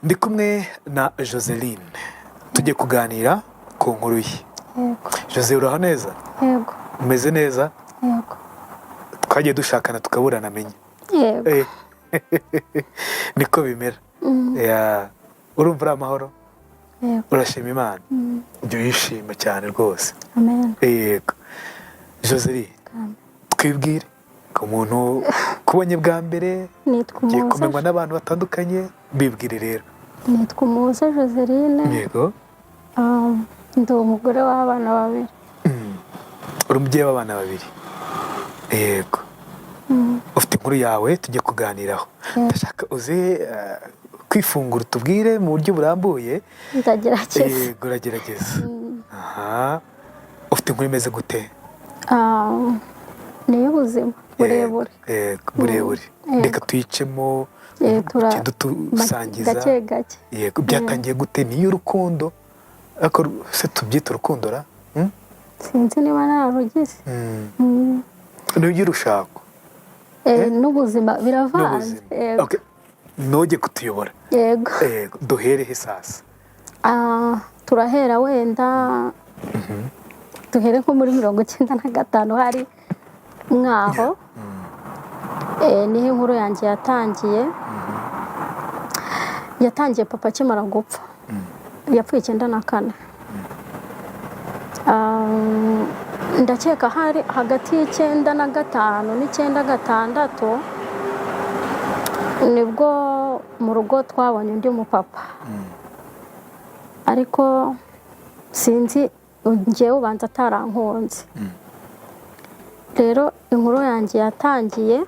Ndi kumwe na Joseline, tujye kuganira ku nkuru ye. Yego. Jose, uraho neza? Yego. Umeze neza? Yego. Twagiye dushakana tukaburana, amenya. Yego. Niko bimera. Yeah. Urumva uri amahoro? Yego. Urashima Imana? Ujya uyishima cyane rwose. Amen. Yego. Joseline, twibwire ku muntu kubonye bwa mbere. Nitwa ugiye Umuhoza. kumenywa n'abantu batandukanye, bibwire rero. Nitwa Umuhoza Joseline. Yego. Ndi umugore w'abana babiri. Uri umubyeyi w'abana babiri, yego. Ufite inkuru yawe tujye kuganiraho. Ndashaka uze kwifungura, utubwire mu buryo burambuye. Ndagerageza. Yego, uragerageza. Aha, ufite inkuru imeze gute? Ni iy'ubuzima burebure. Yego, burebure. Yego. Reka tuyicemo. Ugende utusangiza. Gake gake. Yego, byatangiye gute? Ni iy'urukundo, ariko se tubyita urukundo ra? Hmm? Sinzi niba nararugize. Ni iy'urushako. N'ubuzima biravanze. N'ubuzima. Yego. Okay. Ntujye kutuyobora. Yego. Yego, duherehe sasa? Turahera wenda duhere nko muri 95, hari mwaho. Niho inkuru yanjye yatangiye. Yatangiye papa akimara gupfa. Yapfuye 94. Ndakeka hari hagati y'95 n'96, nibwo mu rugo twabonye undi mupapa, ariko sinzi, njyewe ubanza atarankunze. Rero inkuru yanjye yatangiye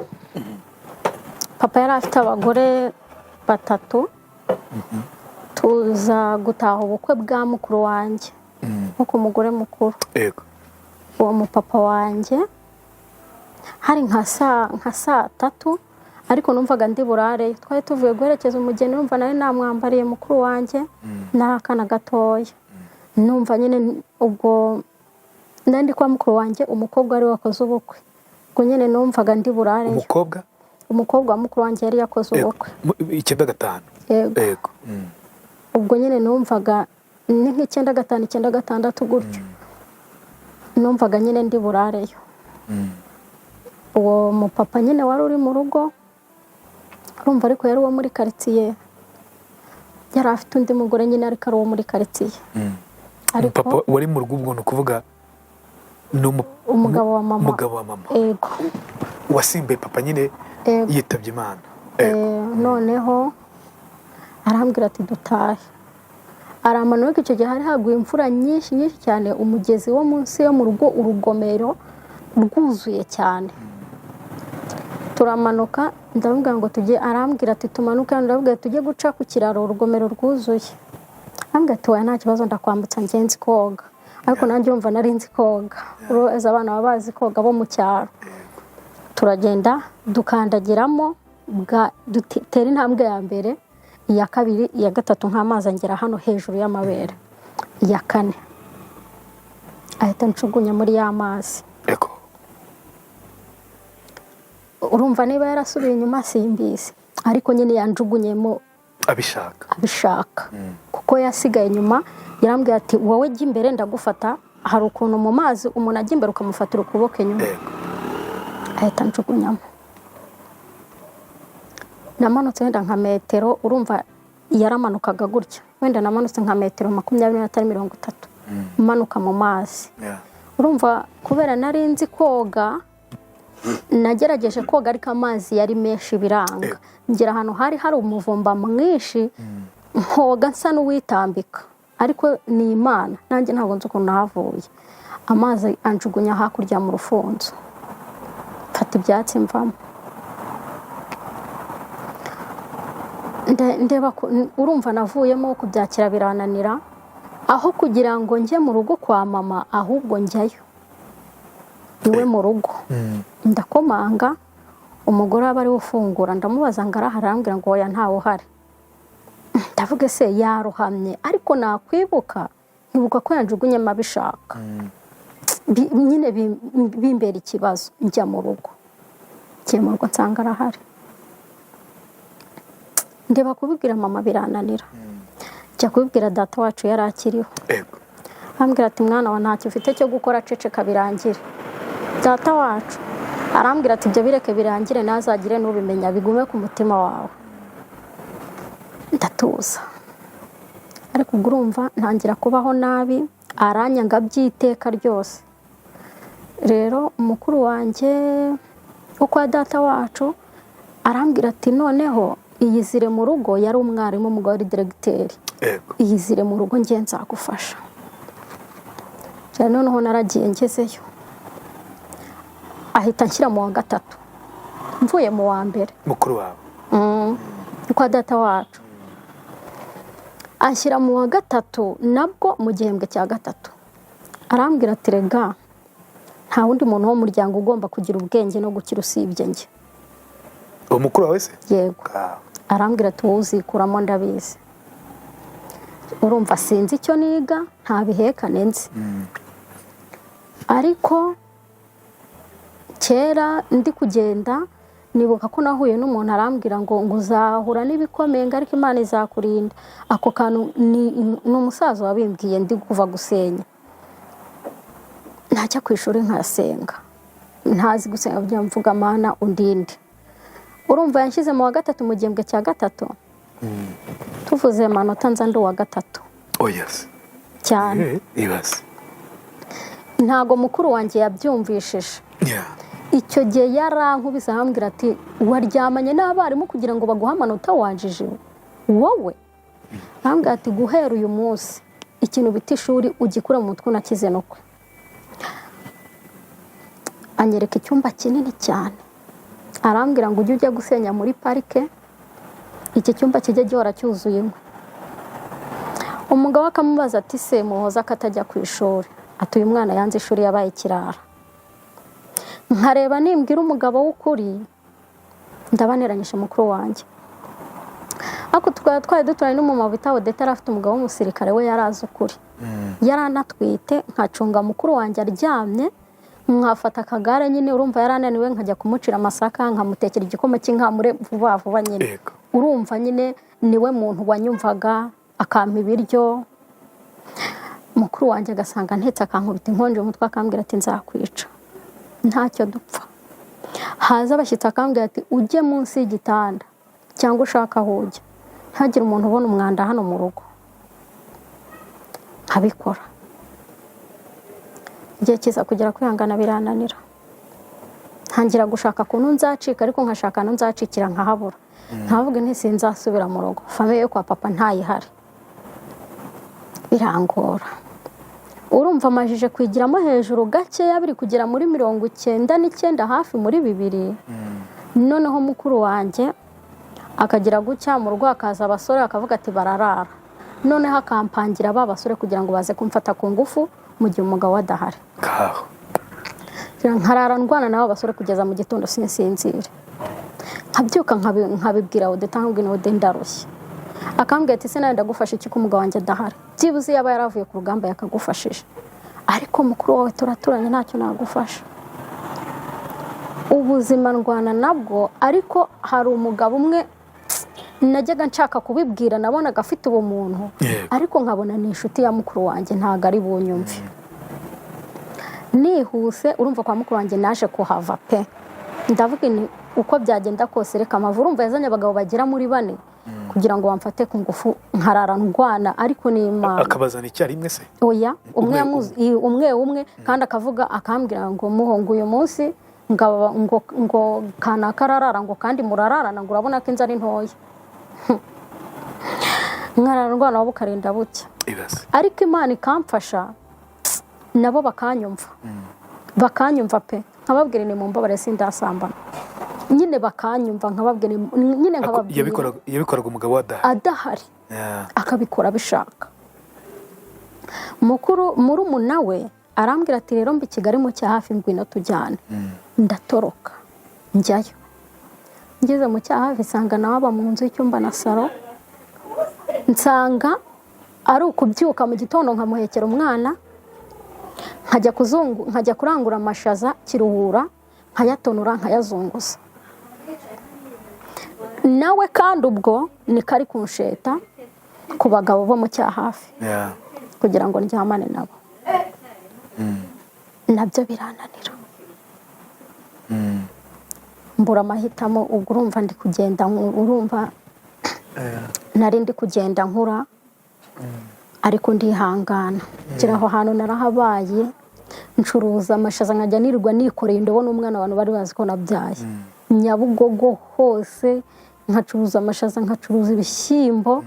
papa yari afite abagore batatu, tuza gutaha ubukwe bwa mukuru wanjye, nko ku mugore mukuru. Uwo mupapa wanjye hari nka saa 3, ariko numvaga ndi burare. Twari tuvuye guherekeza umugeni, numva nari namwambariye mukuru wanjye, nari akana gatoya. Numva nyine ubwo nari ndi kwa mukuru wanjye, umukobwa wari wakoze ubukwe, ubwo nyine numvaga ndi burareyo. Umukobwa? Umukobwa wa mukuru wanjye yari yakoze ubukwe. 95? Yego. Yego. Ubwo nyine numvaga ni nk'95, 96 gutyo, numvaga nyine ndi burareyo. Uwo mupapa nyine wari uri mu rugo, urumva, ariko yari uwo muri karitsiye, yari afite undi mugore nyine, ariko ari uwo muri karitsiye. Ariko Papa wari mu rugo ubwo, ni ukuvuga ni Umugabo wa mama. Umugabo wa mama. Yego. Wasimbuye papa nyine Yego. yitabye Imana. Noneho arambwira ati: "Dutahe." Aramanuka. Icyo gihe hari haguye imvura nyinshi nyinshi cyane, umugezi wo munsi yo mu rugo, urugomero rwuzuye cyane. Turamanuka, ndamubwira ngo tujye, arambwira ati: "Tumanuke." Ndamubwira tujye guca ku kiraro, urugomero rwuzuye. Arambwira ati: "Oya, nta kibazo, ndakwambutsa, njye nzi koga." Ariko nanjye urumva nari nzi koga. Uruzi abana baba bazi koga bo mu cyaro. Turagenda, dukandagiramo, bwa dutera intambwe ya mbere, iya kabiri, iya gatatu, nk'amazi angera hano hejuru y'amabere, iya kane ahita njugunya muri ya mazi. Urumva niba yarasubiye inyuma simbizi, ariko nyine yanjugunyemo. Abishaka? Abishaka, kuko yasigaye inyuma. Yarambwiye ati: "Wowe jya imbere, ndagufata." Hari ukuntu mu mazi umuntu ajya imbere ukamufatira ukuboko inyuma. Ahita njugunyamo. Namanutse wenda nka metero, urumva yaramanukaga gutya, wenda namanutse nka metero 20 atari 30, manuka mu mazi. Urumva kubera nari nzi koga, nagerageje koga, ariko amazi yari menshi biranga. Ngera ahantu hari hari umuvumba mwinshi, nkoga nsa n'uwitambika, ariko ni Imana, nanjye ntabwo nzi ukuntu nahavuye. Amazi anjugunya hakurya mu rufunzo, mfata ibyatsi mvamo. Ndeba urumva navuyemo kubyakira birananira. Aho kugira ngo njye mu rugo kwa mama, ahubwo njyayo iwe mu rugo. Ndakomanga, umugore aba ariwe ufungura. Ndamubaza ngo arahari? Arambwira ngo oya, ntawe uhari. Ndavuga: "Ese yarohamye?" Ariko nakwibuka, nkibuka ko yanjugunyemo abishaka. Nyine bimbera ikibazo. Njya mu rugo, ngiye mu rugo nsanga arahari. Ndeba kubibwira mama birananira, njya kubibwira data wacu yari akiriho. Arambwira ati: "Mwana wa, ntacyo ufite cyo gukora, ceceka birangire." Data wacu arambwira ati: "Ibyo bireke birangire, ntazagire n'ubimenya, bigume ku mutima wawe." Ndatuza, ariko ubwo urumva ntangira kubaho nabi, aranyanga by'iteka ryose. Rero umukuru wanjye wo kwa data wacu arambwira ati: "Noneho iyizire mu rugo." Yari umwarimu, umugabo wari diregiteri. "Iyizire mu rugo, ngiye nzagufasha." Cyane noneho naragiye, ngezeyo ahita anshyira mu wa gatatu mvuye mu wa mbere. Mukuru wawe? Kwa data wacu anshyira mu wa gatatu, nabwo mu gihembwe cya gatatu. Arambwira ati: "Rega nta wundi muntu wo mu muryango ugomba kugira ubwenge no gukira usibye njye." Uwo mukuru wawe se? Yego. Ah. Arambwira ati: "Wowe uzikuramo, ndabizi." Urumva sinzi icyo niga, nta bihekane nzi, ariko kera ndi kugenda nibuka ko nahuye n'umuntu arambwira ngo uzahura n'ibikomeye, ngo ariko Imana izakurinda. Ako kantu ni umusaza wabimbwiye ndi kuva gusenya. Ntajya ku ishuri nkasenga, ntazi gusenga, kugira mvuga: "Mana, undinde." Urumva yanshyize mu wa gatatu, mu gihembwe cya gatatu. Tuvuze amanota, nza ndi uwa gatatu. Oya se? Cyane. Ibaze. Ntago mukuru wanjye yabyumvishije. Icyo gihe yarankubise, arambwira ati: "Waryamanye n'abarimu kugira ngo baguhe amanota, wanjije wowe." Arambwira ati: "Guhera uyu munsi ikintu bita ishuri ugikura mu mutwe, unakize nukwe." Anyereka icyumba kinini cyane, arambwira ngo: "Ujye ujya gusenya muri parike, iki cyumba kijya gihora cyuzuye inkwi." Umugabo akamubaza ati: "Se Muhoza akatajya ku ishuri?" Ati: "Uyu mwana yanze ishuri, yabaye ikirara." Nkareba nimbwira umugabo w'ukuri ndabaneranyije mukuru wanjye. Ariko tukaba twari duturanye n'umumama bita Odette, yari afite umugabo w'umusirikare, we yari azi ukuri, yari anatwite. Nkacunga mukuru wanjye aryamye, nkafata akagare nyine, urumva yari ananiwe, nkajya kumucira amasaka, nkamutekera igikoma cy'inkamure vuba vuba nyine. Urumva nyine niwe muntu wanyumvaga, akampa ibiryo. Mukuru wanjye agasanga ntetse, akankubita inkonji mu mutwe, akambwira ati: "Nzakwica, ntacyo dupfa." Haza abashyitsi, akambwira ati: "Ujye munsi y'igitanda cyangwa ushaka aho ujya, ntihagire umuntu ubona umwanda hano mu rugo." Nkabikora. Igihe kiza kugera kwihangana birananira, ntangira gushaka ukuntu nzacika, ariko nkashaka ahantu nzacikira nkahabura. Nkavuga nti: "Sinzasubira mu rugo, famille yo kwa papa ntayihari." Birangora. Urumva amajije kwigiramo hejuru gakeya, biri kugera muri 99, hafi muri 2000. Noneho mukuru wanjye akagira gutya mu rugo hakaza abasore, akavuga ati: "Bararara." Noneho akampangira ba basore kugira ngo baze kumfata ku ngufu mu gihe umugabo we adahari. Kaho. Nkarara ndwana n'abo basore kugeza mu gitondo, sinsinzire. Nkabyuka nkabibwira Odeta, nkabwira Ode: "Ndarushye." Akambwira ati: "Se nawe ndagufasha iki ko umugabo wanjye adahari? Byibuze yaba yaravuye ku rugamba yakagufashije, ariko mukuru wawe turaturanye, ntacyo nagufasha." Ubuzima ndwana nabwo, ariko hari umugabo umwe najyaga nshaka kubibwira, nabonaga afite ubumuntu, ariko nkabona ni inshuti ya mukuru wanjye, ntabwo ari bunyumve. Nihuse, urumva kwa mukuru wanjye naje kuhava pe. Ndavuga nti: "Uko byagenda kose reka mpave." Urumva yazanye abagabo bagera muri bane kugira ngo bamfate ku ngufu, nkarara ndwana, ariko ni Imana. Akabazana icyarimwe se? Oya, umwe. Umwe. Umwe umwe, kandi akavuga, akambwira ngo: "Muho, ngo uyu munsi ngo kanaka ararara," ngo: "Kandi murararana," ngo: "Urabona ko inzu ari ntoya." Nkarara ndwana nabo bukarinda bucya. Ibaze. Ariko Imana ikamfasha, nabo bakanyumva, bakanyumva pe. Nkababwira: "Ni mumbabare, sindasambana." Nyine bakanyumva, nkababwira nyine, nkababwira. Yabikoraga umugabo we adahari? Adahari. Akabikora abishaka. Mukuru, murumuna we arambwira ati: "Rero mba i Kigali mu cya hafi, ngwino tujyane." Ndatoroka njyayo. Ngeze mu cya hafi nsanga nawe aba mu nzu y'icyumba na salo. Nsanga ari ukubyuka mu gitondo nkamuhekera umwana, nkajya kuzungu, nkajya kurangura amashaza Kiruhura, nkayatonora, nkayazunguza. Nawe kandi ubwo ni kari kunsheta ku bagabo bo mu Cyahafi kugira ngo ndyamane nabo, nabyo birananira, mbura amahitamo. Ubwo urumva ndi kugenda, urumva nari ndi kugenda nkura, ariko ndihangana kera. Aho hantu narahabaye, ncuruza amashaza, nkajya nirirwa nikoreye indobo n'umwana. Abantu bari bazi ko nabyaye. Nyabugogo hose nkacuruza amashaza, nkacuruza ibishyimbo,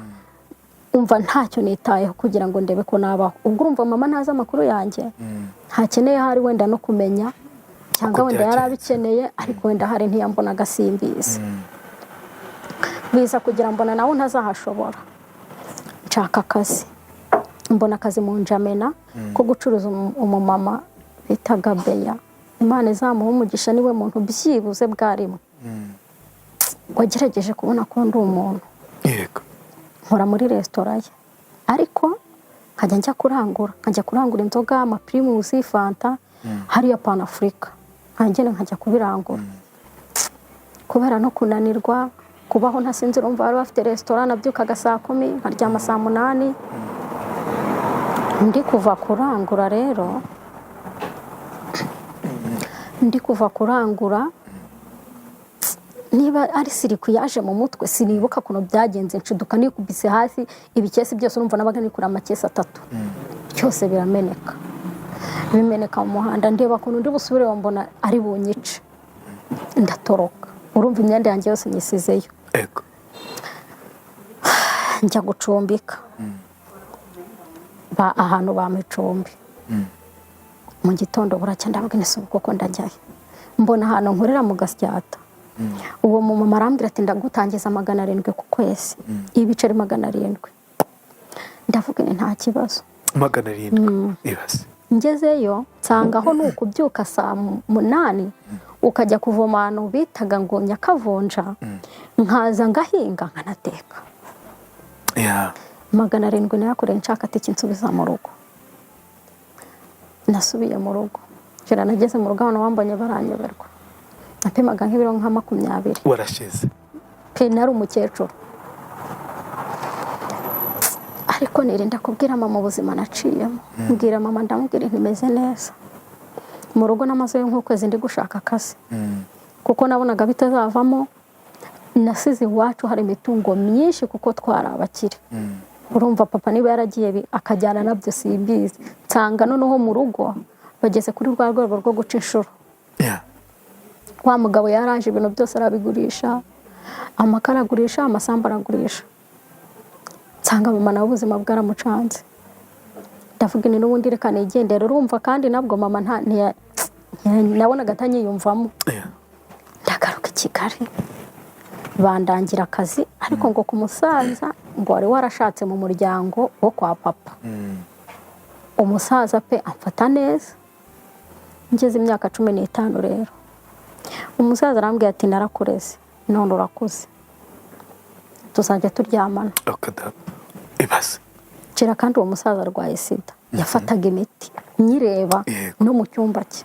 umva ntacyo nitayeho kugira ngo ndebe ko nabaho. Ubwo urumva mama ntazi amakuru yanjye, ntakeneye ahari wenda no kumenya, cyangwa Uko wenda yari byagenze. abikeneye, ariko wenda hari ntiyambonaga, simbizi. Biza kugira mbona nawe ntazahashobora, nshaka akazi, mbona akazi mu Njamena ko gucuruza. Umumama bitaga Beya, Imana izamuha umugisha, niwe muntu byibuze bwarimo wagerageje kubona ko ndi umuntu. Nkora muri resitora ye, ariko nkajya njya kurangura, nkajya kurangura inzoga, amaPrimus, fanta, hariya Panafurika, nkagenda nkajya kubirangura kubera no kunanirwa kubaho ntasinzira. Urumva bari bafite resitora, nabyukaga saa 10 nkaryama saa 8. Ndi kuva kurangura rero, ndi kuva kurangura, niba ari siriku yaje mu mutwe, sinibuka ukuntu byagenze, nshiduka nikubise hasi ibikesi byose. Urumva nabaga nikura amakesi atatu, byose birameneka, bimeneka mu muhanda. Ndeba ukuntu ndi busubire, mbona ari bunyice, ndatoroka. Urumva imyenda yanjye yose nyisizeyo. Njya gucumbika ba ahantu bampa icumbi. Mu gitondo buracya, ndavuga nti: "Ubu koko ndajyayo?" Mbona ahantu nkorera mu Gasyata. Uwo mumama arambwira ati: "Ndagutangiza 700 ku kwezi, ibiceri 700." Ndavuga nti: "Nta kibazo." 700, ibaze. Ngezeyo nsanga aho ni ukubyuka saa 8, ukajya kuvoma ahantu bitaga ngo Nyakavunja, nkaza ngahinga nkanateka. 700 nayakoreye nshaka tike nsubiza mu rugo. Nasubiye mu rugo kera, nageze mu rugo abantu bambonye baranyoberwa. Napimaga nk'ibiro nka 20. Warashize. Pe, nari umukecuru, ariko nirinda kubwira mama ubuzima naciyemo. Mbwira mama, ndamubwira ntimeze neza mu rugo, namazeyo nk'ukwezi ndi gushaka akazi kuko nabonaga bitazavamo. Nasize iwacu hari imitungo myinshi kuko twari abakire. Urumva papa niba yaragiye akajyana nabyo simbizi. Nsanga noneho mu rugo bageze kuri rwa rwego rwo guca inshuro. Wa mugabo yaraje, ibintu byose arabigurisha, amakara agurisha, amasambu aragurisha. Nsanga mama nawe ubuzima bwaramucanze. Ndavuga ni n'ubundi reka nigendere. Urumva kandi nabwo mama nabonaga atanyiyumvamo. Ndagaruka i Kigali, bandangira akazi, ariko ngo ku musaza ngo wari warashatse mu muryango wo kwa papa. Umusaza pe amfata neza. Ngeze imyaka 15 rero, umusaza arambwira ati: "Narakureze, none urakuze, tuzajya turyamana." Akada, ibaze. Kera kandi uwo musaza arwaye sida, yafataga imiti nyireba no mu cyumba cye.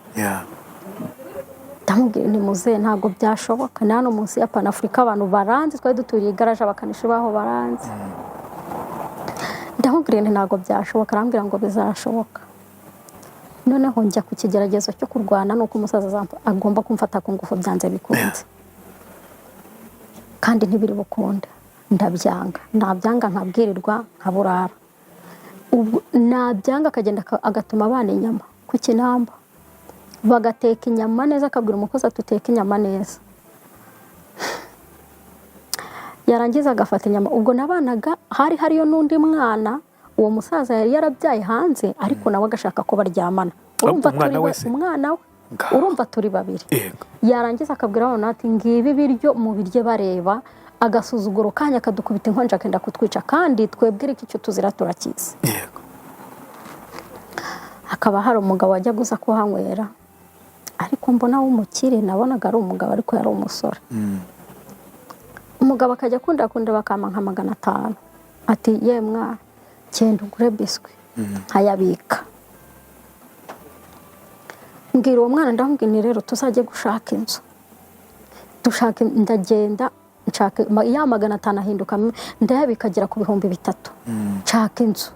Ndamubwira nti: "Muzehe, ntabwo byashoboka." Ni hano munsi ya Panafurika, abantu baranzi, twari duturiye igaraje, abakanishi baho baranzi. Ndamubwira nti: "Ntabwo byashoboka." Arambwira ngo bizashoboka. Noneho njya ku kigeragezo cyo kurwana nuko umusaza agomba kumfata ku ngufu byanze bikunze, kandi ntibiri bukunde. Ndabyanga, nabyanga nkabwirirwa nkaburara. Ubwo nabyanga akagenda agatuma abana inyama ku Kinamba, bagateka inyama neza, akabwira umukozi ati: "Uteke inyama neza." Yarangiza agafata inyama. Ubwo nabanaga, hari hariyo n'undi mwana uwo musaza yari yarabyaye hanze, ariko nawe agashaka ko baryamana. Urumva Umwana turi we se? Umwana we. Ngaho. Urumva turi babiri. Yarangiza akabwira abana ati: "Ngibi ibiryo, mubirye." Bareba agasuzuguro kanya, akadukubita inkonji, akenda kutwica, kandi twebwe ariko icyo tuzira turakizi. Hakaba hari umugabo wajyaga uza kuhanywera, ariko mbona w'umukire. Nabonaga ari umugabo, ariko yari umusore. Umugabo akajya akunda bakampa nka 500, ati: "Ye mwana, genda ugure biswi." Nkayabika. Mbwira uwo mwana, ndamubwira nti: "Rero tuzajye gushaka inzu." Dushaka, ndagenda. Nshaka ya 500 ahinduka ndayabika agera ku 3000. Nshaka inzu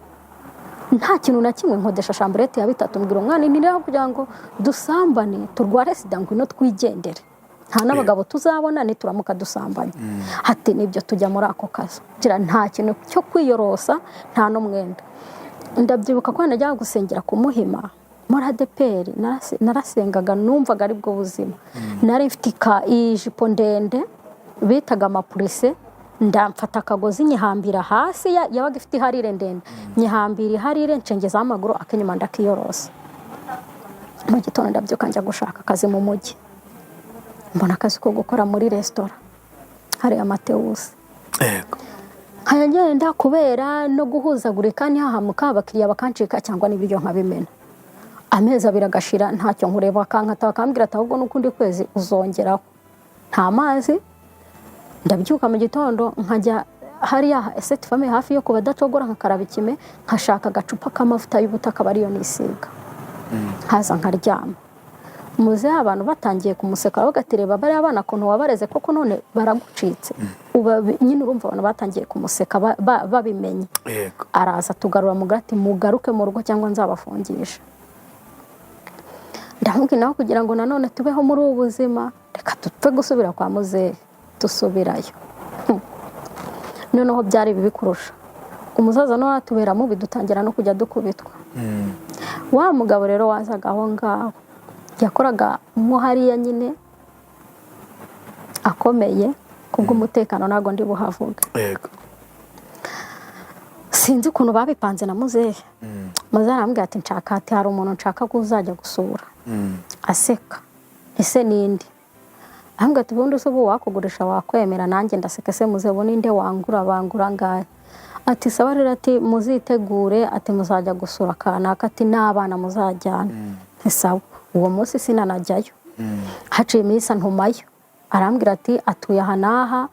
nta kintu na kimwe, nkodesha chambrette ya 3. Mbwira umwana ni rero kugira ngo dusambane turware sida, ngwino twigendere, nta n'abagabo tuzabona nituramuka dusambanye. Ati nibyo, tujya muri ako kazi. Ngira nta kintu cyo kwiyorosa, nta n'umwenda. Ndabyibuka ko najyaga gusengera ku Muhima muri ADEPR, narasengaga, numvaga aribwo buzima. Nari mfite ijipo ndende bitaga amapurise, ndamfata akagozi nyihambira hasi, yabaga ifite iharire ndende, nyihambira iharire, nshengezaho amaguru, ak'inyuma ndakiyorosa. Mu gitondo ndabyuka njya gushaka akazi mu mujyi, mbona akazi ko gukora muri resitora hariya Matewusi. Nkajya ngenda kubera no guhuzagurika, ntihahamuka, abakiriya bakancika cyangwa n'ibiryo nkabimena. Amezi 2 agashira ntacyo nkureba, bakankata, bakambwira ati ahubwo n'ukundi kwezi uzongeraho. Nta mazi. Ndabyuka mu gitondo nkajya hariya Sainte Famille hafi yo ku Badacogora, nkakaraba ikime, nkashaka agacupa k'amavuta y'ubuto akaba ariyo nisiga, nkaza nkaryama. Muzehe abantu batangiye kumuseka, bavuga ati reba bariya bana ukuntu wabareze koko, none baragucitse. Uba nyine urumva abantu batangiye kumuseka babimenye. Araza tugarura mugari ati mugaruke mu rugo cyangwa nzabafungisha. Ndamubwira nawe kugira ngo nanone tubeho muri ubu buzima, reka dupfe gusubira kwa muzehe. Dusubirayo. Noneho byari bibi kurusha. Umusaza nawe atubera mubi, dutangira no kujya dukubitwa. Wa mugabo rero wazaga aho ngaho yakoraga mo hariya nyine akomeye, kubw'umutekano ntabwo ndi buhavuge. Sinzi ukuntu babipanze na muzehe. Muzehe arambwira ati nshaka, ati hari umuntu nshaka ko uzajya gusura. Aseka, ese ninde? Arambwira ati ubundi se ubu wakugurisha wakwemera? Nanjye ndaseka, ese muzehe ubu ninde wangura, bangura angahe? Ati sawa rero, ati muzitegure, ati muzajya gusura kanaka, ati n'abana muzajyana. Nti sawa. Uwo munsi sinanajyayo. Haciye iminsi antumayo, arambwira ati atuye aha n'aha,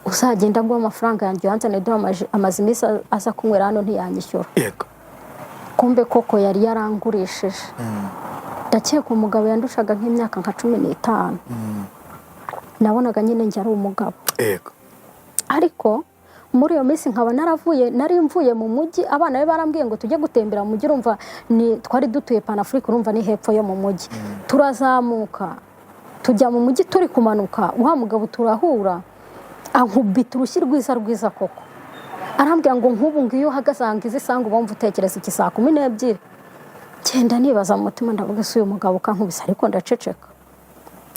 uzagenda nguha amafaranga yanjye uyanzane, duha amaze iminsi aza kunywera hano ntiyanyishyura. Kumbe koko yari yarangurishije. Ndakeka umugabo yandushaga nk'imyaka nka 15. Nabonaga nyine njye ari umugabo. Ariko muri iyo minsi nkaba naravuye, nari mvuye mu mujyi, abana be barambwiye ngo tujye gutembera mu mujyi. Urumva ni twari dutuye Panafurika, urumva ni hepfo yo mu mujyi. Turazamuka tujya mu mujyi, turi kumanuka wa mugabo turahura, ankubita urushyi rwiza rwiza koko, arambwira ngo nk'ubu ngiyo uhagaze aha ngize isangu wumva utekereza iki saa 12? Genda nibaza mu mutima, ndavuga ese uyu mugabo ukankubise, ariko ndaceceka.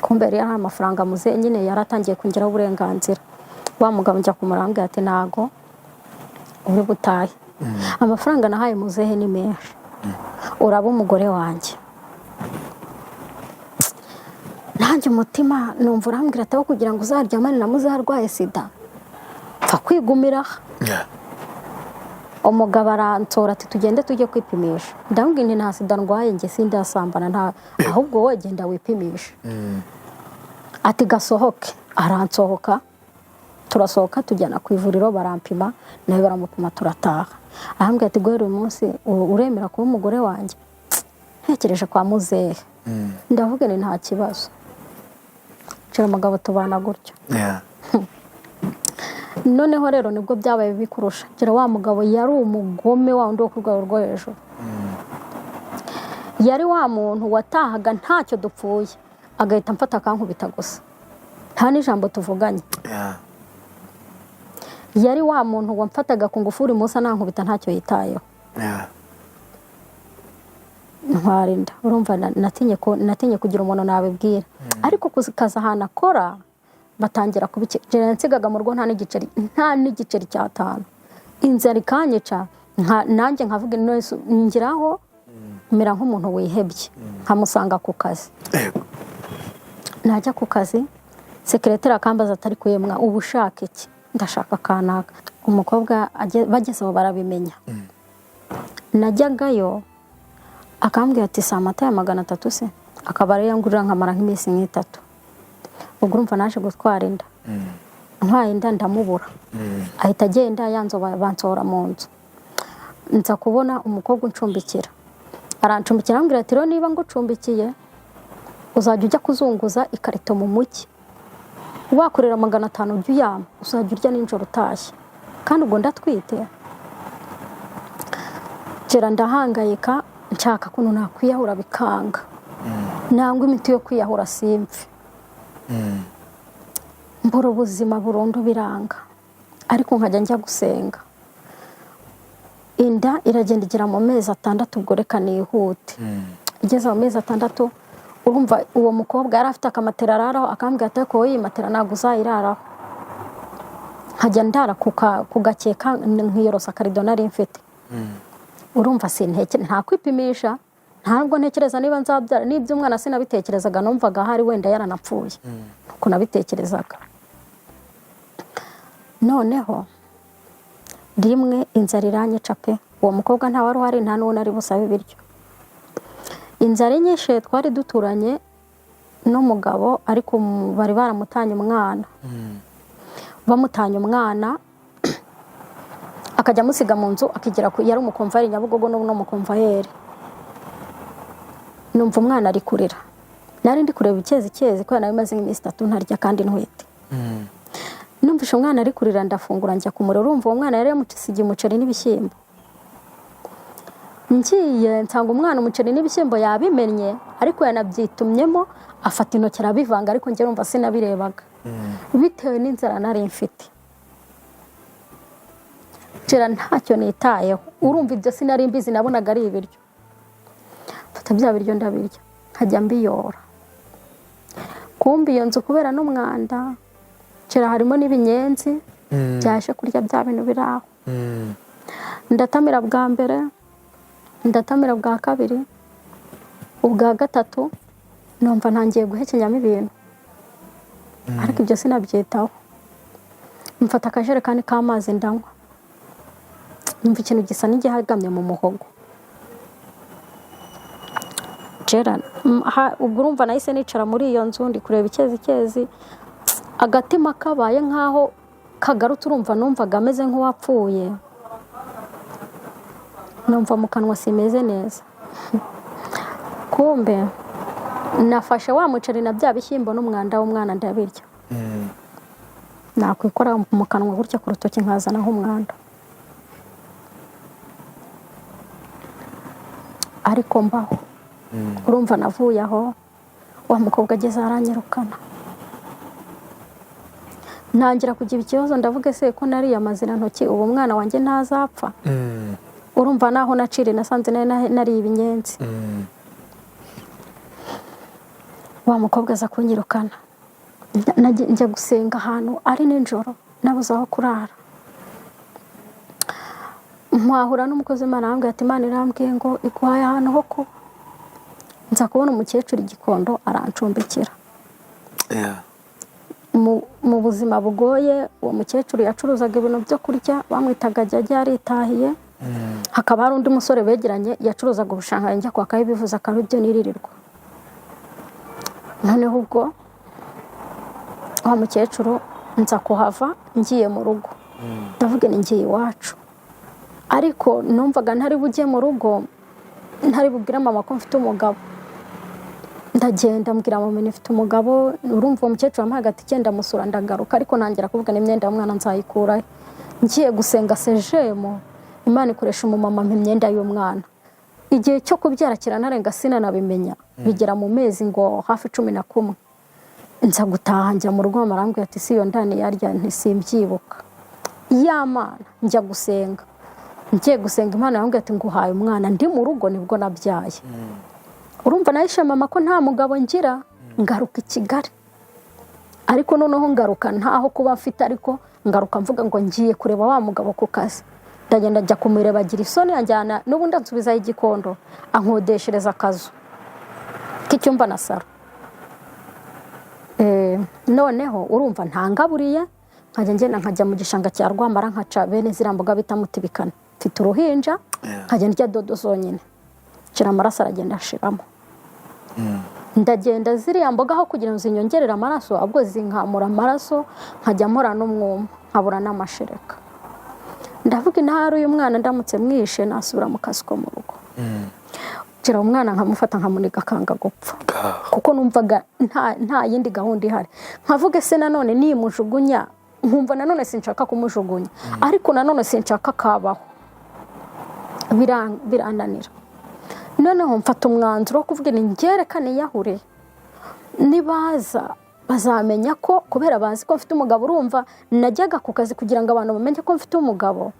Kumbe yari yari amafaranga muzehe nyine yaratangiye kongeraho uburenganzira. Wa mugabo njya kumurambwira ati ntago uri butahe, amafaranga nahaye muzehe ni menshi, uraba umugore wanjye. Nanjye umutima numva urambwira ati aho kugira ngo uzaryamane na muzehe arwaye sida, pfa kwigumira aha. Umugabo aransora ati tugende tujye kwipimisha. Ndamubwira nti nta sida ndwaye njye, sindasambana, nta, ahubwo wowe genda wipimishe. Ati gasohoke. Aransohoka, turasohoka tujyana ku ivuriro, barampima, nawe baramupima, turataha. Arambwira ati guhera uyu munsi uremera kuba umugore wanjye? Ntekereje kwa muzehe, ndavuga nti nta kibazo. Nshira umugabo tubana gutyo. Noneho rero nibwo byabaye bibi kurusha. Gira wa mugabo yari umugome wa wundi wo ku rwego rwo hejuru. Yari wa muntu watahaga ntacyo dupfuye, agahita amfata akankubita gusa, nta n'ijambo tuvuganye. Yari wa muntu wamfataga ku ngufu buri munsi, anankubita ntacyo yitayeho. Ntwara inda. Urumva natinye kugira umuntu nabibwira, ariko kazi ahantu akora batangira kubikira. Nsigaga mu rugo nta n'igiceri cy'atanu, inzara ikanyica, nanjye nkavuga ngiraho mera nk'umuntu wihebye, nkamusanga ku kazi. Najya ku kazi, sekereteri akambaza atari kuyemwa uba ushaka iki? Ndashaka kanaka. Umukobwa bageze aho barabimenya. Najyagayo akambwira ati si amata ya 300 se? Akaba ariyo ngurira, nkamara nk'iminsi nk'itatu. Ubwo urumva naje gutwara inda. Ntwaye inda ndamubura, ahita agenda yanzu, bansohora mu nzu. Nza kubona umukobwa uncumbikira, arancumbikira, arambwira ati rero niba ngucumbikiye uzajya ujya kuzunguza ikarito mu mujyi. Wakorera 500 ujya uyama, uzajya urya nijoro utashye, kandi ubwo ndatwite. Gera ndahangayika, nshaka ukuntu nakwiyahura bikanga, nangwa imiti yo kwiyahura simpfe, mbura ubuzima burundu biranga. Ariko nkajya njya gusenga. Inda iragenda igera mu mezi 6, ubwo reka nihute. Igeze mu mezi 6, urumva uwo mukobwa yari afite akamatera araraho, akambwira ati: "Ariko wowe iyi matera ntabwo uzayiraraho." Nkajya ndara ku gakeka, nkiyorosa akarido nari mfite. Urumva sinteke, nta kwipimisha, ntabwo ntekereza niba nzabyara n'iby'umwana, sinabitekerezaga. Numvaga ahari wenda yaranapfuye, nuko nabitekerezaga. Noneho rimwe inzara iranyica pe. Uwo mukobwa nta wari uhari, nta n'uwo nari busabe ibiryo. Inzara inyishe, twari duturanye n'umugabo, ariko bari baramutanye umwana. Bamutanye umwana, akajya amusiga mu nzu akigira yari umukomvayeri Nyabugogo, n'ubu ni umukomvayeri. Numva umwana ari kurira. Nari ndi kureba icyezi cyezi, kubera nari maze nk'iminsi 3 ntarya kandi ntwite. Numvishe umwana ari kurira, ndafungura njya kumureba. Urumva uwo mwana yari yamusigiye umuceri n'ibishyimbo. Ngiye nsanga umwana umuceri n'ibishyimbo yabimennye, ariko yanabyitumyemo, afata intoki arabivanga. Ariko njye numva sinabirebaga bitewe n'inzara nari mfite. Kera ntacyo nitayeho, urumva ibyo sinari mbizi, nabonaga ari ibiryo. Mfata bya biryo ndabirya, nkajya mbiyora. Kumbi iyo nzu kubera n'umwanda, kera harimo n'ibinyenzi byaje kurya bya bintu biri aho. Ndatamira bwa mbere, ndatamira bwa kabiri, ubwa gatatu numva ntangiye guhekenyamo ibintu, ariko ibyo sinabyitaho. Mfata akajerekani k'amazi ndanywa, numva ikintu gisa n'igihagamye mu muhogo. Gerard, ubwo urumva nahise nicara muri iyo nzu, ndi kureba icyezi cyezi, agatima kabaye nk'aho kagarutse. Urumva numvaga ameze nk'uwapfuye, numva mu kanwa simeze neza. Kumbe nafashe wa muceri na bya bishyimbo n'umwanda w'umwana ndabirya. Nakwikora mu kanwa gutya ku rutoki, nkazanaho umwanda. Ariko mbaho. Urumva navuye aho, wa mukobwa ageze aranyirukana, ntangira kugira ikibazo. Ndavuga: "Ese ko nariye amazirantoki, ubu umwana wanjye ntazapfa?" Urumva naho naciriye nasanze nari nariye ibinyenzi. Wa mukobwa aza kunyirukana. Njya gusenga ahantu ari nijoro, nabuze aho kurara. Mpahura n'umukozi w'Imana, arambwira ati: "Imana irambwiye ngo iguhaye ahantu ho kuba." Nza kubona umukecuru igikondo, arancumbikira. Mu buzima bugoye, uwo mukecuru yacuruzaga ibintu byo kurya, bamwitaga Jyajya, yaritahiye. Hakaba hari undi musore begeranye yacuruzaga ubushangayi, njya kwakaho ibivuza, akaba ibyo niririrwa. Noneho ubwo wa mukecuru, nza kuhava ngiye mu rugo, ndavuga ni ngiye iwacu, ariko numvaga ntari bujye mu rugo ntari bubwire mama ko mfite umugabo. Ndagenda mbwira mama nifite umugabo. Urumva uwo mukecuru wampaye agatike, ndamusura, ndagaruka, ariko ntangira kuvuga n'imyenda y'umwana nzayikurahe. Ngiye gusenga sejemu, Imana ikoresha umumama ampa imyenda y'umwana. Igihe cyo kubyara kiranarenga sinanabimenya, bigera mu mezi ngo hafi 11. Nza gutaha, njya mu rugo, mama arambwira ati: "Si iyo ndani yarya?" Ntisimbyibuka ya Mana. Njya gusenga, ngiye gusenga, Imana yarambwira ati: "Nguhaye umwana." Ndi mu rugo nibwo nabyaye. Urumva nahishe mama ko nta mugabo ngira, ngaruka i Kigali. Ariko noneho ngaruka ntaho kuba mfite, ariko ngaruka mvuga ngo ngiye kureba wa mugabo ku kazi. Ndagenda njya kumureba, agira isoni anjyana n'ubundi ansubizaho igikondo, ankodeshereza akazu k'icyumba na saro. Noneho urumva ntangaburiye, nkajya ngenda nkajya mu gishanga cya Rwamara, nkaca bene ziriya mboga bita mutibikana, mfite uruhinja. Nkajya ndya dodo zonyine, nshira amaraso aragenda ashiramo. Ndagenda, ziriya mboga aho kugira ngo zinyongerere amaraso, ahubwo zinkamura amaraso, nkajya mpora n'umwuma, nkabura n'amashereka. Ndavuga intara uyu mwana ndamutse mwishe nasubira mu kazi ko mu rugo. Ngira umwana nkamufata nkamuniga akanga gupfa, Ngaho. kuko numvaga nta yindi gahunda ihari. Nkavuga se nanone nimujugunya, nkumva nanone sinshaka kumujugunya, ariko nanone sinshaka kabaho. Birananira. Noneho mfata umwanzuro wo kuvuga ni ngerekane yahure, nibaza bazamenya ko kubera bazi ko mfite umugabo. Urumva najyaga ku kazi kugira ngo abantu bamenye ko mfite umugabo,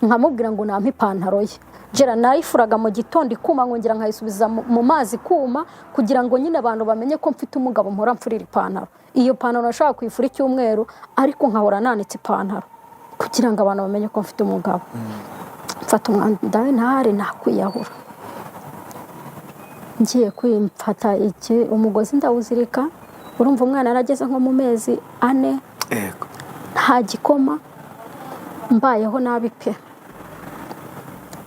nkamubwira ngo nampe ipantaro ye. Gera nayifuraga mu gitondo ikuma, nkongera nkayisubiza mu mazi ikuma, kugira ngo nyine abantu bamenye ko mfite umugabo mpora mfurira ipantaro. Iyo pantaro nashaka kuyifura icyumweru, ariko nkahora nanitse ipantaro kugira ngo abantu bamenye ko mfite umugabo. Mfata umwanda ntahari nakwiyahura. Ngiye kwimfata iki umugozi ndawuzirika. Urumva umwana yarageze nko mu mezi 4. Nta gikoma, mbayeho nabi pe.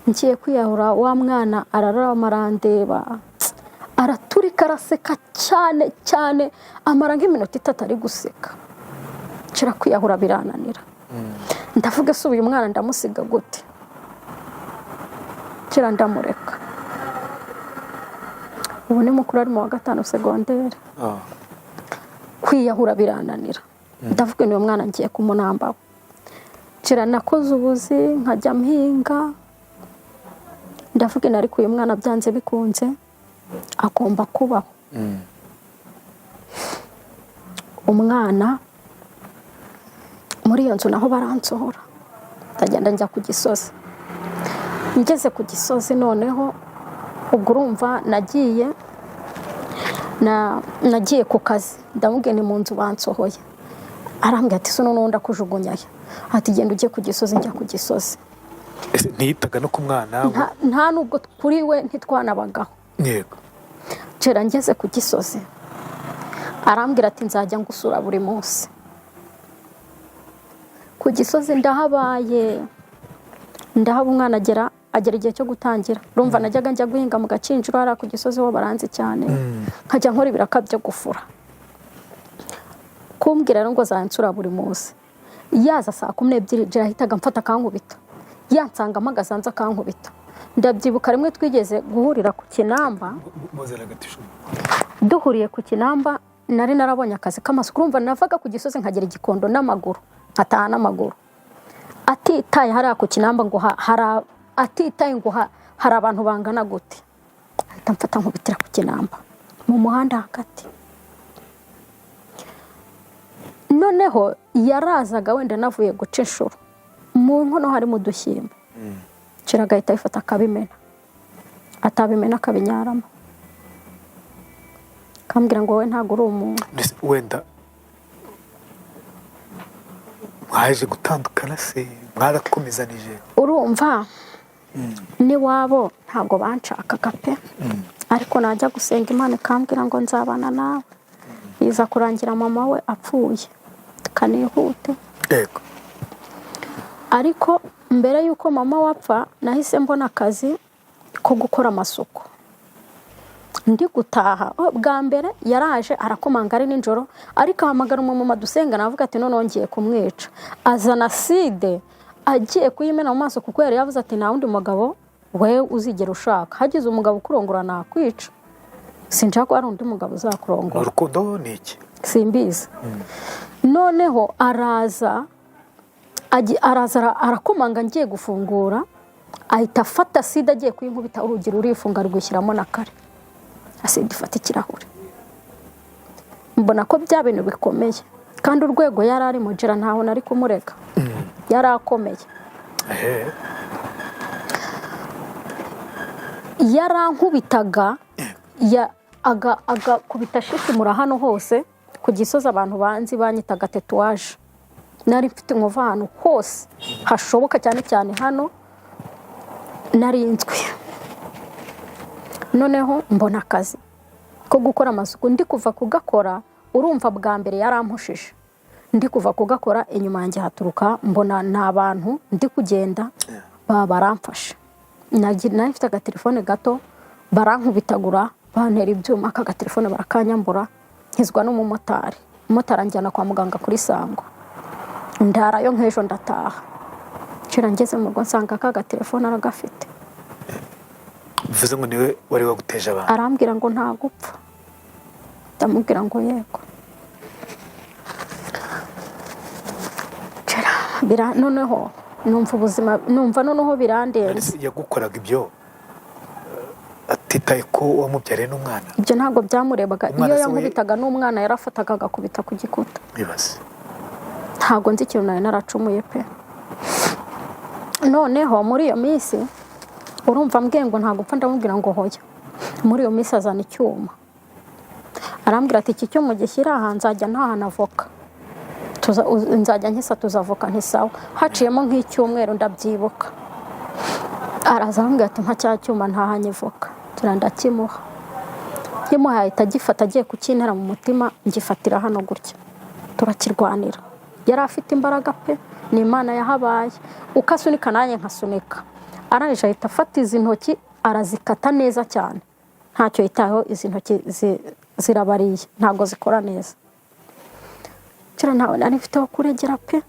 Ngiye kwiyahura, wa mwana ararama arandeba, araturika araseka cyane cyane, amara nk'iminota 3 ari guseka. Nshira kwiyahura birananira. Ndavuga se uyu mwana ndamusiga gute? Nshira ndamureka. Ubu ni mukuru, ari mu wa 5 segonderi. Kwiyahura birananira, ndavuga ni uyu mwana ngiye kumunambaho. Nshira nakoze ubuzi nkajya mpinga, ndavuga ariko uyu mwana byanze bikunze agomba kubaho. Umwana muri iyo nzu naho baransohora, ndagenda njya ku Gisozi. Ngeze ku Gisozi noneho ubwo urumva nagiye ku kazi, ndamubwiye ni mu nzu bansohoye. Arambwira ati se noneho ndakujugunyayo? Ati genda ujye ku Gisozi. Njya ku Gisozi. Ese ntiyitaga no ku mwana? Nta nubwo kuri we ntitwanabagaho. Kera ngeze ku Gisozi arambwira ati nzajya ngusura buri munsi. Ku Gisozi ndahabaye, ndahaba. Umwana agera igihe cyo gutangira. Urumva najyaga njya guhinga mu Gakinjiro hariya ku Gisozi ho baranzi cyane, nkajya nkora ibiraka byo gufura. Kumbwira rero ngo azansura buri munsi, yaza saa 12 yahitaga mfata akankubita, yansanga mpagaze hanze akankubita. Ndabyibuka rimwe twigeze guhurira ku Kinamba. Muzana agatishu. Duhuriye ku Kinamba, nari narabonye akazi k'amasuku. Urumva navaga ku Gisozi nkagera Igikondo n'amaguru, nkataha n'amaguru. Atitaye hariya ku Kinamba ngo hari, atitaye ngo hari abantu bangana gute, ahita mfata nkubitira ku Kinamba mu muhanda hagati. Noneho yarazaga wenda navuye guca inshuro, mu nkono harimo udushyimbo, kira agahita abifata akabimena, atabimena akabinyaramo, akambwira ngo wowe ntabwo uri umuntu. Mbese wenda mwaje gutandukana se, mwarakomezanije? Urumva n'iwabo ntabwo banshakaga pe, ariko najya gusenga Imana ikambwira ngo nzabana nawe. Biza kurangira mama we apfuye kanihute. Ariko mbere y'uko mama we apfa nahise mbona akazi ko gukora amasuku. Ndi gutaha, bwa mbere yaraje arakomanga ari nijoro, ariko ahamagara umumama dusenga, navuga ati noneho ngiye kumwica. Azana acide agiye kuyimena mu maso, kuko yari yavuze ati nta wundi mugabo we uzigera ushaka, hagize umugabo ukurongora nakwica, sinshaka ko hari undi mugabo uzakurongora. Urukundo ni iki? Simbizi. Noneho araza araza arakomanga, ngiye gufungura ahita afata acide agiye kuyinkubita, urugi rurifunga rwishyiramo na kare, acide ifata ikirahure. Mbona ko bya bintu bikomeye, kandi urwego yari arimo gira ntaho nari kumurega, yari akomeye. Yarankubitaga agakubita ashishimura hano hose ku Gisozi. Abantu banzi banyitaga tatouage, nari mfite inkovu ahantu hose hashoboka, cyane cyane hano narinzwe. Noneho mbona akazi ko gukora amasuku, ndi kuva kugakora, urumva bwa mbere yarampushije, ndi kuva kugakora inyuma yanjye haturuka mbona ni abantu, ndi kugenda baba baramfashe. Nari mfite agatelefone gato, barankubitagura, bantera ibyuma, aka gatelefone barakanyambura, nkizwa n'umumotari. Umumotari anjyana kwa muganga kuri Sangwa, ndarayo nk'ejo ndataha. Nshira ngeze mu rugo nsanga aka gatelefone aragafite. Bivuze ngo niwe wari waguteje abantu. Arambwira ngo ntagupfa, ndamubwira ngo yego. Noneho numva ubuzima, numva noneho birandenze. Yagukoraga ibyo atitaye ko wamubyariye n'umwana? Ibyo ntabwo byamurebaga. Iyo yankubitaga n'umwana yarafataga agakubita ku gikuta. Ibaze. Ntabwo nzi ikintu nari naracumuye pe. Noneho muri iyo minsi urumva mbwiye ngo ntabwo upfa, ndamubwira ngo hoya. Muri iyo minsi azana icyuma, arambwira ati iki cyuma gishyira aha nzajya ntahana avoka, nzajya nkisatuza avoka. Ntisawa. Haciyemo nk'icyumweru ndabyibuka, araza arambwira ati mpa cya cyuma ntahanye voka. Ndakimuha, nkimuhaye ahita agifata agiye kukintera mu mutima, ngifatira hano gutya turakirwanira. Yari afite imbaraga pe, ni Imana yahabaye. Uko asunika nanjye nkasunika, arangije ahita afata izi ntoki arazikata neza cyane, ntacyo yitayeho. Izi ntoki zirabariye ntabwo zikora neza. Kera ntawe nari mfite wo kuregera pe,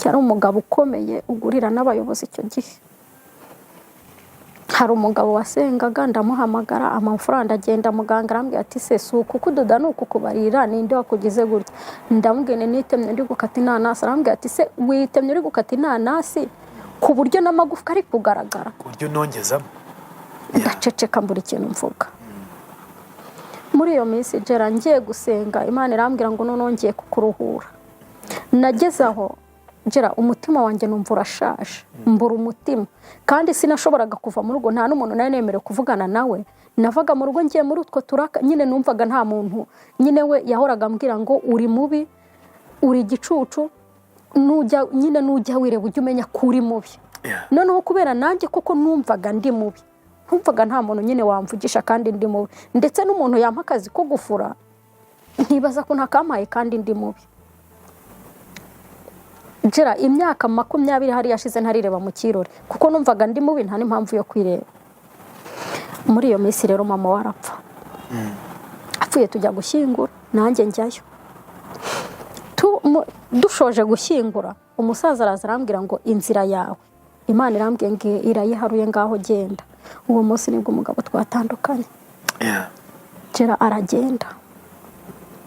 yari umugabo ukomeye ugurira n'abayobozi icyo gihe. Hari umugabo wasengaga, ndamuhamagara amafaranga agenda. Muganga arambwira ati se si uku kudoda ni uku kubarira, ninde wakugize gutya? Ndamubwira nitemye ndi gukata inanasi. Arambwira ati se witemye uri gukata inanasi ku buryo n'amagufwa ari kugaragara, ku buryo nongezamo? Ndaceceka mbura ikintu mvuga. Muri iyo minsi Gera ngiye gusenga, Imana irambwira ngo noneho ngiye kukuruhura. Nageze aho Gera umutima wanjye numva urashaje, mbura umutima, kandi sinashoboraga kuva mu rugo, nta n'umuntu nari nemerewe kuvugana nawe. Navaga mu rugo ngiye muri utwo turaka nyine, numvaga nta muntu nyine. We yahoraga ambwira ngo uri mubi, uri igicucu, nujya nyine nujya wireba ujye umenya ko uri mubi. Noneho kubera nanjye koko numvaga ndi mubi, ntumvaga nta muntu nyine wamvugisha kandi ndi mubi, ndetse n'umuntu yampa akazi ko gufura ntibaza ko ntakampaye kandi ndi mubi. Gera imyaka 20 hari yashize ntarireba mu kirori, kuko numvaga ndi mubi, nta n'impamvu yo kwireba. Muri iyo minsi rero mama we arapfa. Apfuye tujya gushyingura, nanjye njyayo. Dushoje gushyingura, umusaza araza arambwira ngo inzira yawe Imana irambwiye ngo irayiharuye, ngaho genda. Uwo munsi nibwo umugabo twatandukanye. Gera aragenda,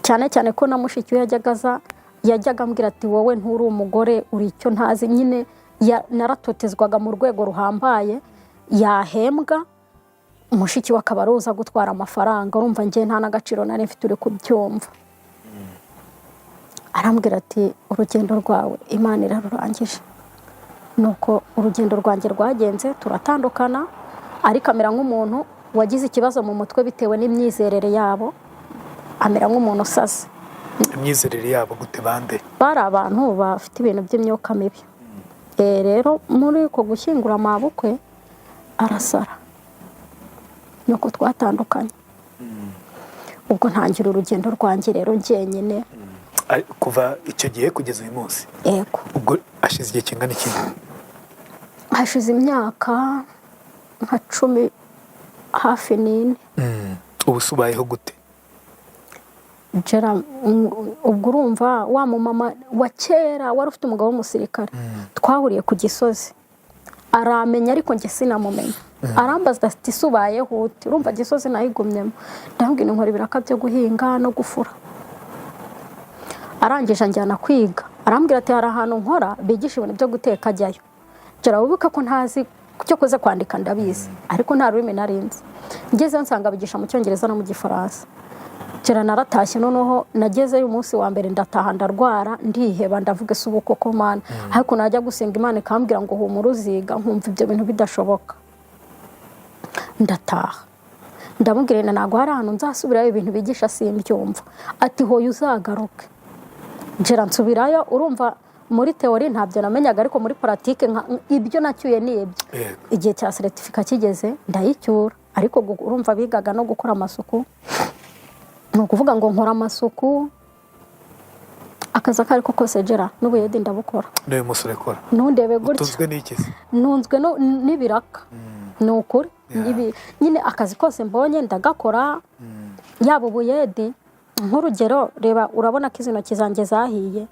cyane cyane ko na mushiki we yajyaga aza, yajyaga ambwira ati wowe nturi umugore, uri icyo ntazi nyine. Naratotezwaga mu rwego ruhambaye, yahembwa mushiki we akaba aruza gutwara amafaranga. Urumva njye nta n'agaciro nari mfite, uri kubyumva. Arambwira ati urugendo rwawe Imana irarurangije. Nuko urugendo rwanjye rwagenze, turatandukana, ariko amera nk'umuntu wagize ikibazo mu mutwe bitewe n'imyizerere yabo, amera nk'umuntu usaze. Imyizerere yabo gute bande? Bari abantu bafite ibintu by'imyuka mibi. Rero muri uko gushyingura amabukwe arasara, nuko twatandukanye. Ubwo ntangira urugendo rwanjye rero njyenyine. Kuva icyo gihe kugeza uyu munsi? Yego. Ubwo hashize igihe kingana iki? Hashize imyaka nka 10 hafi 4. Ubu se ubayeho gute? Gera ubwo urumva wa mumama wa kera wari ufite umugabo w'umusirikare twahuriye ku Gisozi, aramenya ariko njye sinamumenya. Arambaza ati se ubayeho ute? Urumva Gisozi nayigumyemo. Ndamubwira nkora ibiraka byo guhinga no gufura. Arangije anjyana kwiga, arambwira ati hari ahantu nkora bigisha ibintu byo guteka, ajyayo. Gera wibuke ko ntazi cyo kuze kwandika ndabizi, ariko nta rurimi narinzi. Ngezeyo nsanga bigisha mu Cyongereza no mu Gifaransa. Gera naratashye, noneho nagezeyo umunsi wa mbere ndataha ndarwara, ndiheba, ndavuga ese ubu koko Mana? Ariko najya gusenga Imana ikambwira ngo humura uziga, nkumva ibyo bintu bidashoboka. Ndataha ndamubwira nti ntabwo hari ahantu nzasubirayo, ibintu bigisha simbyumva. Ati hoya uzagaruke. Gera nsubirayo, urumva muri théorie ntabyo namenyaga, ariko muri pratique ibyo nacyuye ni ibyo. Igihe cya certificat kigeze ndayicyura, ariko urumva bigaga no gukora amasuku, ni ukuvuga ngo nkora amasuku, akazi ako ariko kose Gera n'ubuyede ndabukora. N'uyu munsi urakora? Ntundebe gutya. Utunzwe n'iki se? Ntunzwe n'ibiraka, ni ukuri. Nyine akazi kose mbonye ndagakora, yaba ubuyedi. Nk'urugero reba, urabona ko izi ntoki zanjye zahiye.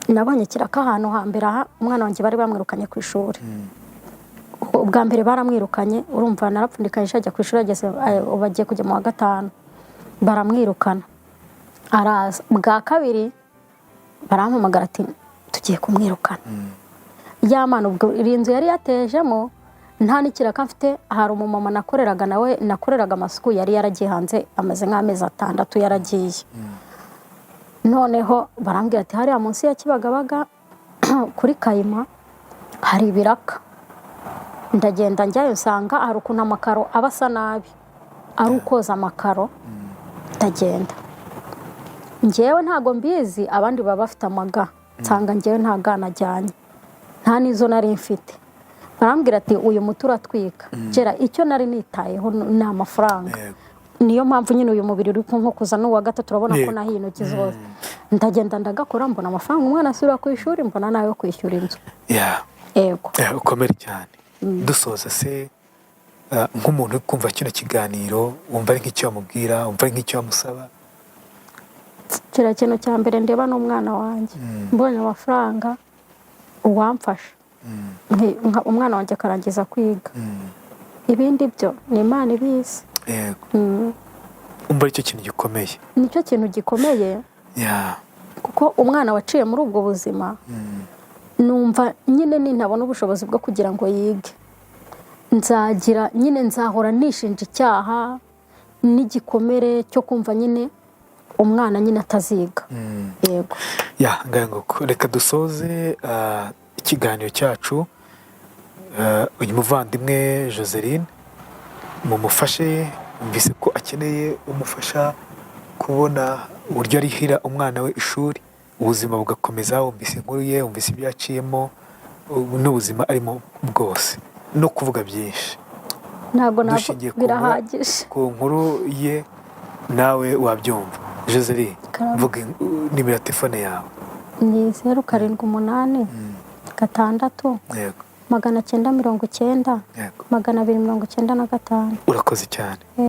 Nabonye kiraka ahantu hambere aha, umwana wanjye bari bamwirukanye ku ishuri. Ubwa mbere baramwirukanye, urumva narapfundikanyije ajya ku ishuri, ageze ubu agiye kujya mu wa gatanu, baramwirukana, araza. Bwa kabiri barampamagara ati tugiye kumwirukana. Ya mana, ubwo iri nzu yari yatejemo nta n'ikiraka mfite. Hari umumama nakoreraga nawe, nakoreraga amasuku, yari yaragiye hanze, amaze nk'amezi 6 yaragiye. Noneho barambwira ati hariya munsi ya Kibagabaga kuri Kayima hari ibiraka. Ndagenda njyayo, nsanga hari ukuntu amakaro aba asa nabi, ari ukoza amakaro. Ndagenda, njyewe ntago mbizi, abandi baba bafite amaga, nsanga njyewe nta ga najyanye, nta n'izo nari mfite. Barambwira ati uyu muti uratwika. Gera icyo nari nitayeho ni amafaranga. Niyo mpamvu nyine uyu mubiri uri kunkokoza n'uwa gatatu, urabona ko nahiye intoki zose. Ndagenda ndagakora, mbona amafaranga, umwana asubira ku ishuri, mbona nayo kwishyura inzu. Yego. Ukomere cyane. Dusoza se, nk'umuntu uri kumva kino kiganiro, wumva ari nk'icyo wamubwira, wumva ari nk'icyo wamusaba? Kiriya kintu cya mbere ndeba ni umwana wanjye. Mbonye amafaranga, uwamfasha umwana wanjye akarangiza kwiga, ibindi byo ni Imana ibizi. Umva aricyo kintu gikomeye. Nicyo kintu gikomeye, kuko umwana waciye muri ubwo buzima, numva nyine nintabona ubushobozi bwo kugira ngo yige, nzagira nyine nzahora nishinja icyaha n'igikomere cyo kumva nyine umwana nyine ataziga. Yego. Ya, ngaho reka dusoze ikiganiro cyacu. Uyu muvandimwe Joseline mumufashe, mvise ko akeneye umufasha kubona uburyo arihira umwana we ishuri, ubuzima bugakomeza. Wumvise inkuru ye, wumvise ibyo yaciyemo n'ubuzima arimo bwose, no kuvuga byinshi Ntabwo ntabwo dushingiye birahagije. ku nkuru ye, nawe wabyumva. Joseline, Karame. vuga nimero ya telefone yawe. Ni 078 6 990 295. Urakoze cyane.